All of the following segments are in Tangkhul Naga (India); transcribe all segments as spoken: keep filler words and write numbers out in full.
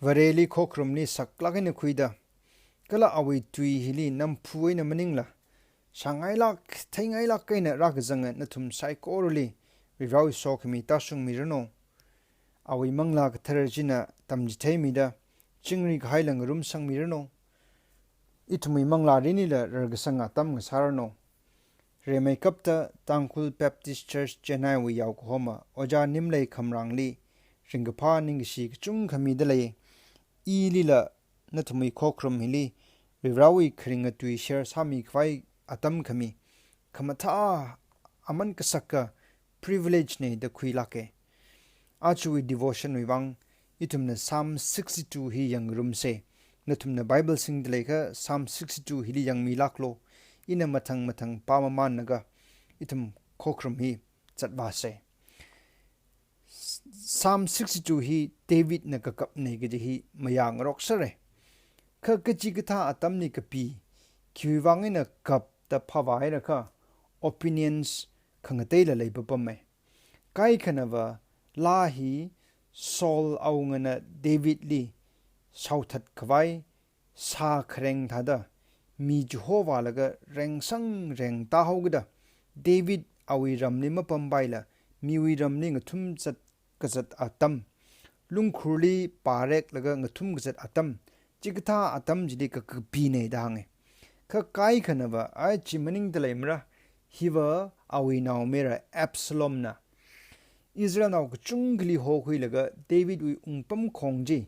Vareli khokharumli saklāk eina khuida, kala awui tui hili namphu eina maningla, shāngailāk, theingailāk eina rākazanga nathum saikorali Varivarawui sokhami tāshungmiranu. Awui Manglā Kathara china tamchitheimida, chingri kahaila ngarumsangmiranu. Ithumwui manglā mirinlila rarkasang atam ngasāranu. Rimeikapta Tangkhul Baptist Church Chennai wui yaokahoma Ojā Nimlei Khamrangli ringkaphā ningkashi kachungkha midalei. Ilila nathumwui khokharum hili Varivarawui kharinga tui share sāmikhavai atam khami, khamathā aman kasaka privilege na da khuilāka. Ajawui devotion wui vang, ithumna Psalm sixty-two hi yangngarumsa. Nathumna Bible singda leiakha Psalm sixty-two hili yangmilāklu. Ina mathang mathang pāmamānlaga, ithum khokharum hi zatvāsa. Psalm sixty-two hi Davidna kakapna kaji hi mayāngarok sāra. Kha kachikathā atamli kapi, khiwui vang eina kap da phāvā haiakha, opinions khangateila leipapama. Kaikhanava, laa hi Saul awungana Davidli shaothatkhavai sā khareng thāda, mi chihovālaga rengsang rengtāhaokida, David awui ramli mapampaila, miwui ramli ngathumzat kazat atam, lungkhurli pāreklaga ngathum kazat atam, chikathā atam chili kakapina da hānga. Kha kaikhanava, ai chi maningda leimara, hiva awui naomayara Absalomna Israelnao kachungkhali hokhuilaga Davidwui wungpamkhong chi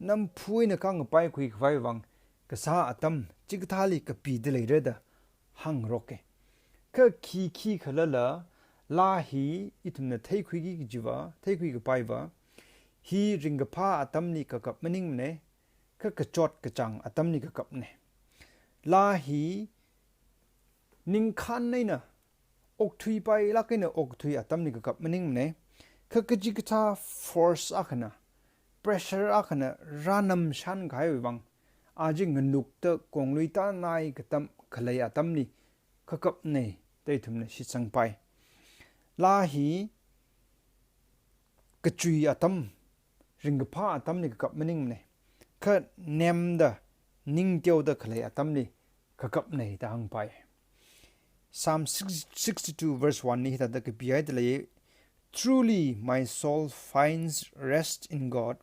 namphu eina kāngapaikhuikhavai vang kasā atam chikathāli kapida leira da hāngngaroka. Kha khi khikhalala, laa hi ithumna theikhuiki kajiva, theikhuikapaiva, hi ringkaphā atamli kakap maningmana, kha kachot kachāng atamli kakapna. Laa hi ningkhān eina, okthuipailāk eina okthui atamli kakap maningmana. Kha kachikathā force akhana, pressure akhana rānamshan kahaiwui vang, aja nganukta konglui tānai katam khalei atamli kakapna da ithumna shitsangpai. Laa hi kachui atam, ringkaphā atamli kakap maningmana. Kha nemda, ningteoda khalei atamli kakapna da hāngpai. Psalm six, sixty-two verse one li hithāda kapihaida lei, "Truly my soul finds rest in God,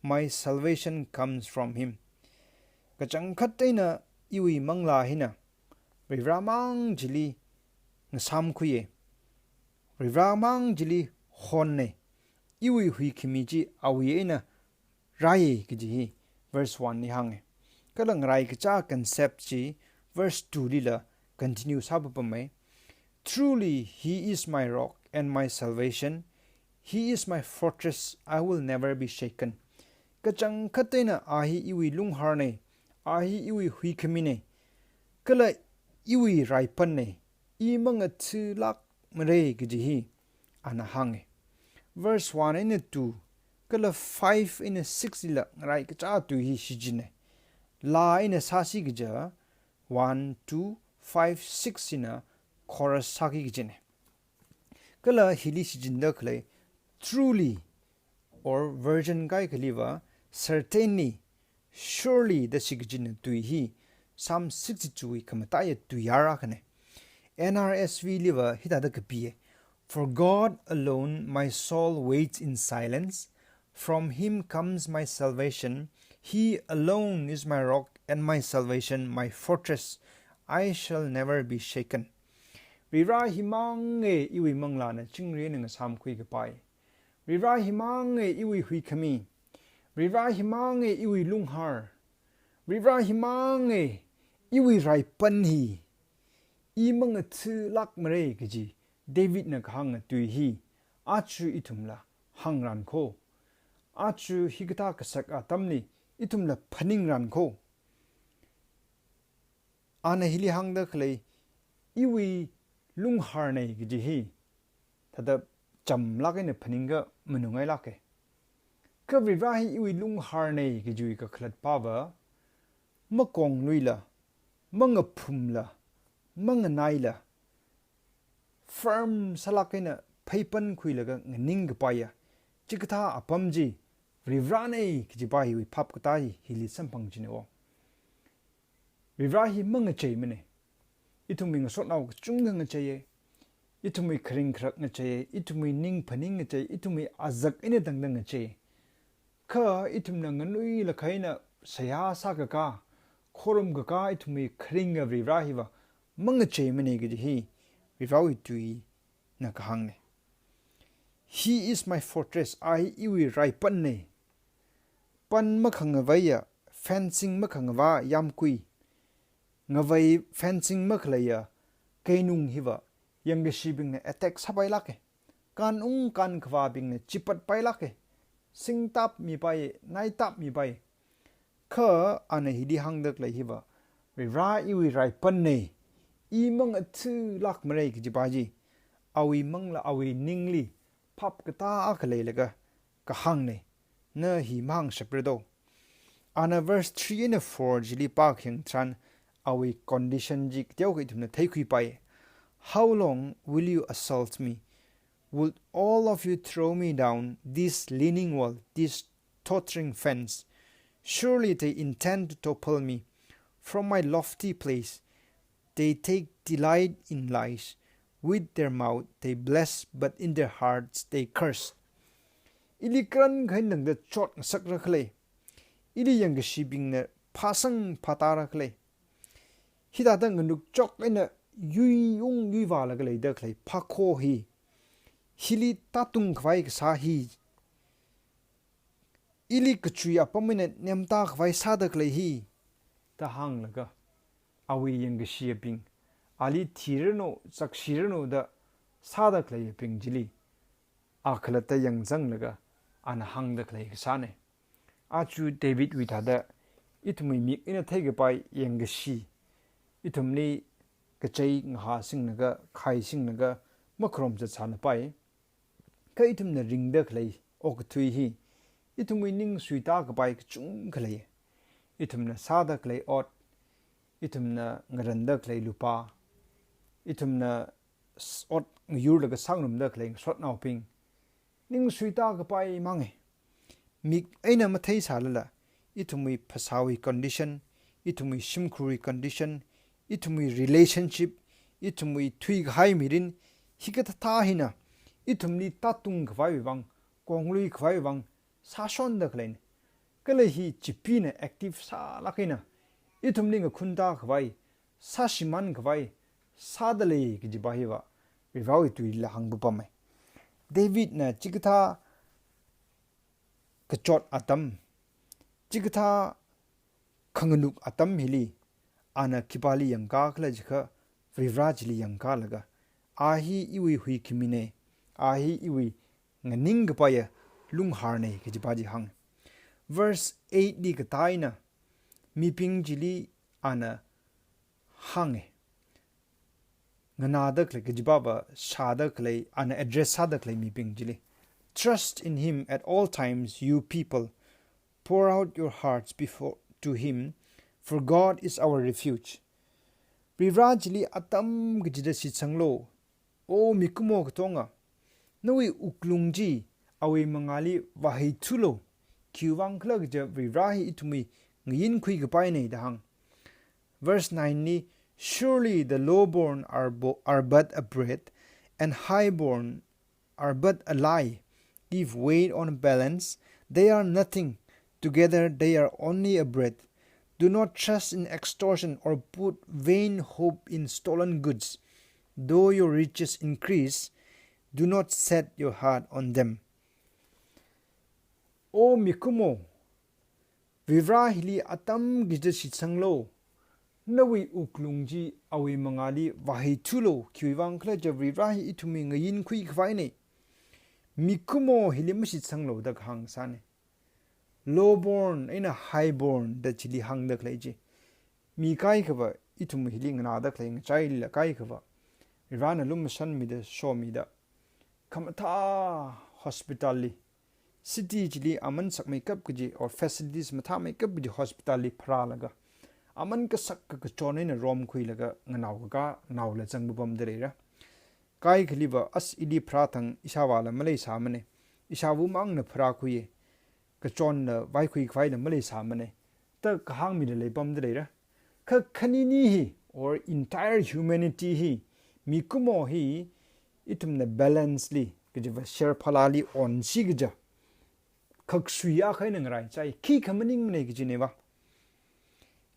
my salvation comes from him." Kachangkhat eina iwui manglā hina Varivaramang chili ngasāmkhuiya. Varivaramang chili honna. Iwui huikhami chi awui eina rāya kaji hi verse one li hānga. Kala ngaraikachā concept chi verse two lila continue sāpapama. "Truly he is my rock and my salvation. He is my fortress, I will never be shaken." Kachangkhat eina a hi iwui lungharna, a hi iwui huikhamina, kala iwui raipanna, i mangathilākmara kaji hi ana hānga. Verse one eina two, kala five eina six lila ngaraikachā tui hi shichinna. Laa eina sāsi kaja, one, two, five, six hina chorus sāki kajina. Kala hili shichinda khalei, truly, or version kaikhaliva, certainly, surely da shikachin tui hi Psalm sixty-two wui khamataiya tuiyār akhana. N R S V liva hithāda kapiya, "For God alone my soul waits in silence. From him comes my salvation. He alone is my rock and my salvation, my fortress. I shall never be shaken." Varivara himanga iwui manglāna chingri eina ngasāmkhui kapai. Varivara himanga iwui huikhami. Varivara himanga iwui lunghar. Varivara himanga iwui raipan hi. I mangathilākmara kaji Davidna kahānga tui hi aja ithumla hāngran kho. Aja hikathā kasak atamli ithumla phaningran kho. Ana hili hāngda khalei, iwui lungharna kaji hi, thāda chamlāk eina phaningakha manungailāka. Kha Varivara hi iwui lungharna kajiwui kakhalatpava, makongluila, mangaphumla, manganaila, firm sālāk eina pheipankhuilaga nganing kapaiya chikathā apam chi Varivarāna kajipa hiwui phap katā hi, hili samphang china o. Varivarā hi mangacheimana. Ithumwui ngasotnao kachungkha ngacheiya. Ithumwui kharing kharak ngacheiya. Ithumwui ning phaning ngachei. Ithumwui azak eina tangda ngachei. Kha ithumna nganuilakha eina seihā sākakā, khorumkakā ithumwui kharinga Varivarā hiva mangacheimana kaji hi Varivarāwui tuina kahāngna. "He is my fortress," a hi iwui raipanna. Pan makhangavaiya, fencing makhangavā yāmgui, ngavai fencing makhaleiya keinung hiva yangkashibingna attack sāpailāka. Kanung kankhavābingna chipatpailāka. Singtap mipai, naitap mipai. Kha ana hili hāngda khalei hiva, Varivarā iwui raipanna, i mangathulākmara kajipa chi, awui manglā awui ningli phap katā akha leilaga kahāngna. Na hi mahāngshapra do. Ana verse three eina four chili pākhayang tharan awui condition chi kateokha ithumna theikhuipai. "How long will you assault me? Would all of you throw me down, this leaning wall, this tottering fence? Surely they intend to topple me from my lofty place. They take delight in lies. With their mouth they bless, but in their hearts they curse." Ili karankha eina tangda chotngasakra khala. Ili yangkashibingna phāsang phātāra khala. Hithāda nganukchok eina yuiung yuivālaga leida khalei phākho hi, hili tātungkhavai kasā hi, ili kachui apam eina nemtākhavai sāda khalei hi, da hānglaga, awui yangkashiyabing, ali thiranu, sakshiranu da sāda khaleiyabing chili a khalatta yangzanglaga ana hāngda khalei kasāna. Aja Davidwui thāda ithumwui mik eina theikapai yangkashi, ithumli kachei ngahāsinglaga, khaisinglaga, makharom zatsānapai. Kha ithumna ringda khalei okathui hi, ithumwui ning suitākapai kachungkha lei. Ithumna sāda khalei ot, ithumna ngaranda khalei lupā, ithumna s-, ot ngayurlaga sāngarumda khalei ngasotnaobing, ning suitākapai manga. Mik eina matheisālala, ithumwui phasāwui condition, ithumwui shimkhurwui condition, ithumwui relationship, ithumwui thuikahai mirin, hikathāthā hina ithumli tātungkhavaiwui vang, kongluikhavaiwui vang sāshonda khaleina. Kala hi Chipeena active sālāk eina ithumli ngakhuntākhavai, sāshimānkhavai sāda lei kajipa hiva Varivarāwui tuila hāngpapama. Davidna chikathā kachot atam, chikathā khanganuk atam hili, ana khipāli yangkā khala jiakha, Varivarā chili yangkālaga, a hi iwui huikhamina, a hi iwui nganingkapaiya lungharna kajipa chi hānga. Verse eight li katā eina, mibing chili ana hānga. Nganāda khalei kajipava shāda khalei, ana address sāda khalei mibing chili. "Trust in him at all times, you people. Pour out your hearts before, to him, for God is our refuge." Varivarā chili atam kachida shitsanglu. O mikumo katonga, nawui wuklung chi awui mangāli vāheithulu. Khiwuivang khala kaja Varivarā hi ithumwui ngayinkhui kapaina da hānga. Verse nine li, "Surely the lowborn are bo-, are but a breath, and highborn are but a lie. If weighed on a balance, they are nothing. Together they are only a breath. Do not trust in extortion or put vain hope in stolen goods. Though your riches increase, do not set your heart on them." O mikumo, Varivarā hili atam kachida shitsanglu. Nawui wuklung chi awui mangāli vāheithulu. Khiwuivang khala jiakha Varivarā hi ithumwui ngayinkhui kavaina. Mikumo hili mashitsanglu da kahāng sāna. Lowborn eina highborn da chili hāngda khalei chi, mi kaikhava, ithum hili nganāda khalei ngachailila kaikhava, Varivarāna lumashanmida somida, khamathā hospital li, city chili aman sakmeikap kaji or facilities mathāmeikap kaji hospital li pharālaga, aman kasak kakachon eina romkhuilaga nganaokakā naola zangpapamda leira. Kaikhaliva, as ili pharā thang ishāvāla maleisāmana, ishāvamangna pharākhuiya. kachonna vaikhui khavaila maleisāmana da kahāng mida leipamda leira. Kha khanini hi, or entire humanity hi, mikumo hi, ithumna balance li, kajiva sherphalali onsi kaja, khaksui akha eina ngaraichai, khikha maningmana kajineva.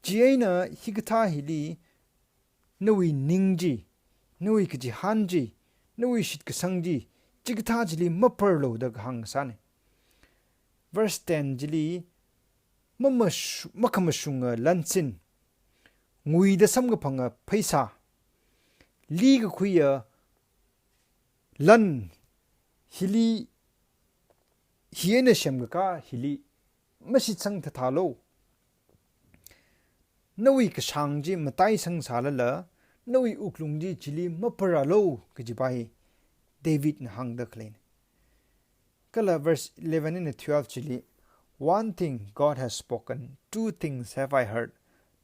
Chieina hikathā hili, nawui ning chi, nawui kachihān chi, nawui shitkasang chi, chikathā chili maparlu da kahāng sāna. Verse ten chili, mamashu-, makhamashunga lansin, nguida samkaphanga pheisā, likakhuiya lan hili, hi eina semkakā hili mashitsang thathālu. Nawui kashāng chi mataisang sālala, nawui wuklung chi chili maparālu kajipa hi Davidna hāngda khaleina. Kala verse eleven eina twelve chili, "One thing God has spoken, two things have I heard.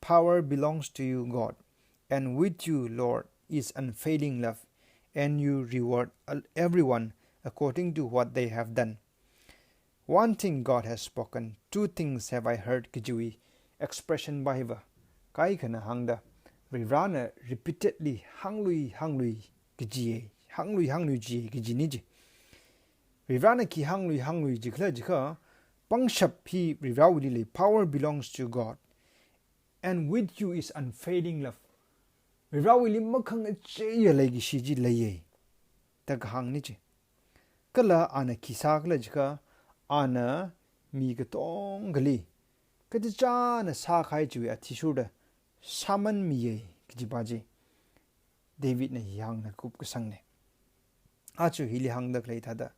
Power belongs to you, God, and with you, Lord, is unfailing love, and you reward al-, everyone according to what they have done." "One thing God has spoken, two things have I heard," kajiwui expression pa hiva, kaikhana hāngda, Varivarana repeatedly hānglui hānglui kajiya, hānglui hānglui jiya kajina chi. Varivarana khi hānglui hānglui jikhala jiakha, pangshap hi Varivarawuili lei, "Power belongs to God, and with you is unfailing love." Varivarawuili makhangacheiya leikashi chi leiya da kahāngna chi. Kala ana khi sākhala jiakha, ana mi katongali kachichāna sākahai chiwui athishurda sāman miya kajipa chi Davidna hi hāngna kupkasangna. Aja hili hāngda khalei thāda,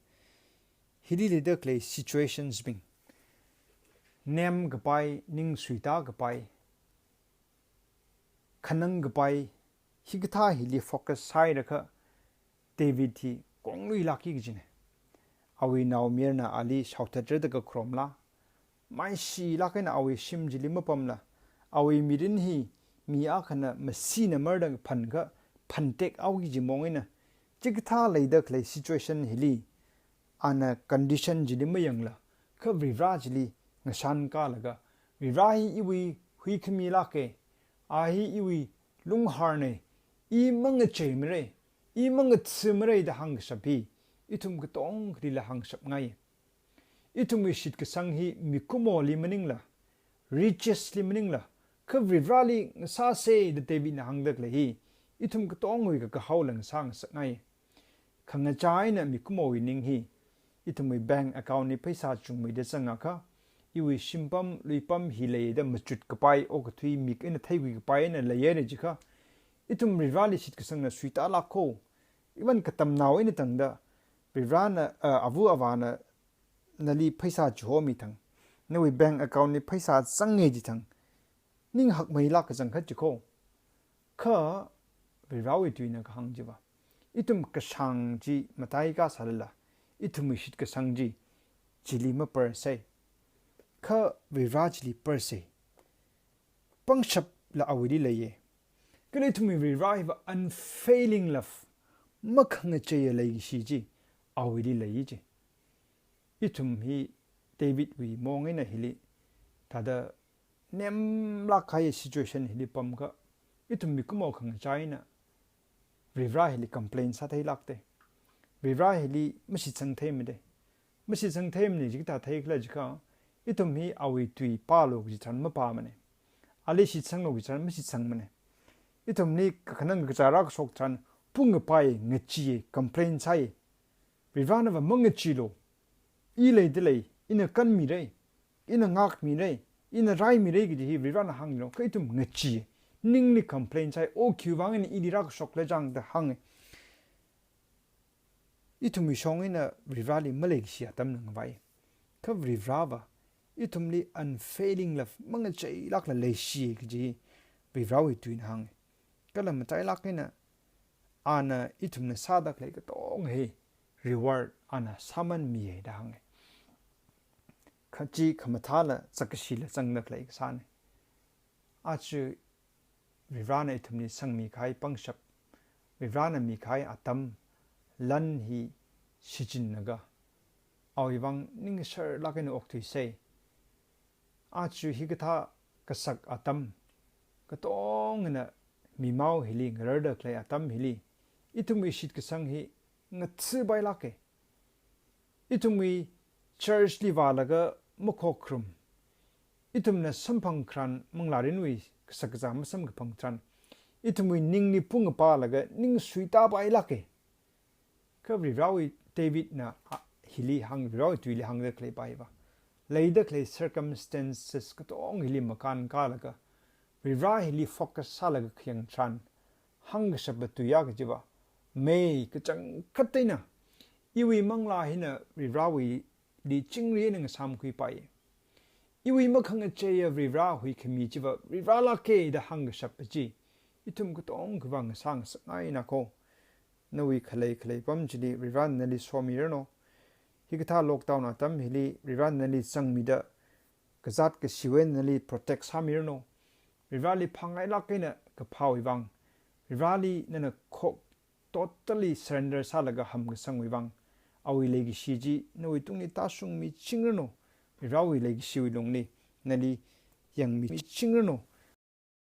hili leida khalei situations bing, nemkapai, ning suitā kapai, khanang kapai, hikathā hili focus sāhairakha David hi kongluilākki kajina. Awui naomayarana ali shaothatra da kakharomla, maishilāk eina awui shim chili mapamla, awui mirin hi mi akhana masina marda phankha phantek haoki kaji mong eina, chikathā leida khalei situation hili, ana condition chili mayangla, kha Varivara chili ngashan kalaga, Varivara hi iwui huikhami lāka, a hi iwui lungharna, i mangacheimara, i mangathamara da hāngkashap hi, ithum katongalila hāngshapngai. Ithumwui shitkasang hi mikumoli maningla, riches li maningla, kha Varivarali ngasāsa da Davidna hāngda khalei hi, ithum katongawui kakahaola ngasā ngasakngai. Khangachā eina mikumowui ning hi, ithumwui bank account li pheisā chungmeida zangakha, iwui shimpam, luipam hi leida machut kapai, okathui mik eina theikhui kapai eina leihaira jiakha, ithum Varivarali shitkasangna suitālāka. Even katamnao eina tangda, Varivarana, uh, ava avāna nali pheisā chihomi thang, nawui bank account li pheisā zangngai chi thang, ning hakmeilāk kachangkhat chiko. Kha Varivarawui tuina kahāng chiva, ithum kashāng chi mataikā sālala, ithumwui shitkasang chi chili maparsa, kha Varivara chili parsa. Pangshapla awuili leiya. Kala ithumwui Varivara hiva unfailing love, makhangacheiya leikashi chi awuili leiya chi. Ithum hi Davidwui mong eina hili, thāda nemlāk kahai situation hili pamkha, ithum mikumo khangachā eina Varivara hili complain sātheilākta. Varivara hili mashitsangtheimada. Mashitsangtheimana chi kathā theikhala jiakha, ithum hi awui tui pālu kaji tharan mapāmana. Ali shitsanglu kaji tharan mashitsangmana. Ithumli kakhanang kakazā rākashok tharan pungkapai, ngacheeya, complain sāya. Varivaranava mangacheelu. I leidalei, ina kanmira, ina ngākmira, ina raimira kaji hi Varivarana hānglu. Kha ithum ngacheeya, ningli complain sāya, o khiwuivang eina ili rākashokla chang da hānga. Ithumwui shong eina Varivarali maleikashi atamna ngavai. Kha Varivarava ithumli unfailing love, mangacheilākla leishi kaji Varivarawui tuina hānga. Kala matailāk eina ana ithumna sāda khalei katonga hi reward ana sāman miya da hānga. Kha chi khamathāla zakkashila zangda khalei kasāna. Aja Varivarana ithumli sangmi kahai pangshap, Varivarana mikahai atam, lan hi shichinlaga, awui vang ningsharlāk eina okthuisei. Aja hikathā kasak atam, katongana mimao hili ngararda khalei atam hili, ithumwui shitkasang hi ngathāpailāke. Ithumwui church li vālaga makhokrum, ithumna samphang tharan, manglārinwui kashak kazā masamkaphang tharan, ithumwui ningli pungapālaga ning suitāpailāke. Kha Varivarāwui Davidna, a, hili hāng, Varivarāwui tuili hāngda khalei paiva, leida khalei circumstances katong hili makānkālaga, Varivarā hili focus sālaga khayang tharan, hāngkashapa tuiya kajiva, mei kachangkhat eina, iwui manglā hina Varivarāwuili chingri eina ngasāmkhuipai. Iwui makhangacheiya Varivarā huikhami chiva Varivarālāke da hāngkashapa chi, ithum katongawui vang ngasā ngasakngaina ko. Nawui khalei khalei apam chili Varivarāna nali somiranu. Hikathā lockdown atam hili Varivarāna nali zangmida, kazāt kashiwui eina nali protect sāmiranu. Varivarāli phāngailāk eina kaphāwui vang, Varivarāli nana khok totally surrender sālaga hamkasangwui vang, awui leikashi chi nawui tungli tāshungmichingranu. Varivarāwui leikashiwui lungli nali yangmichingranu.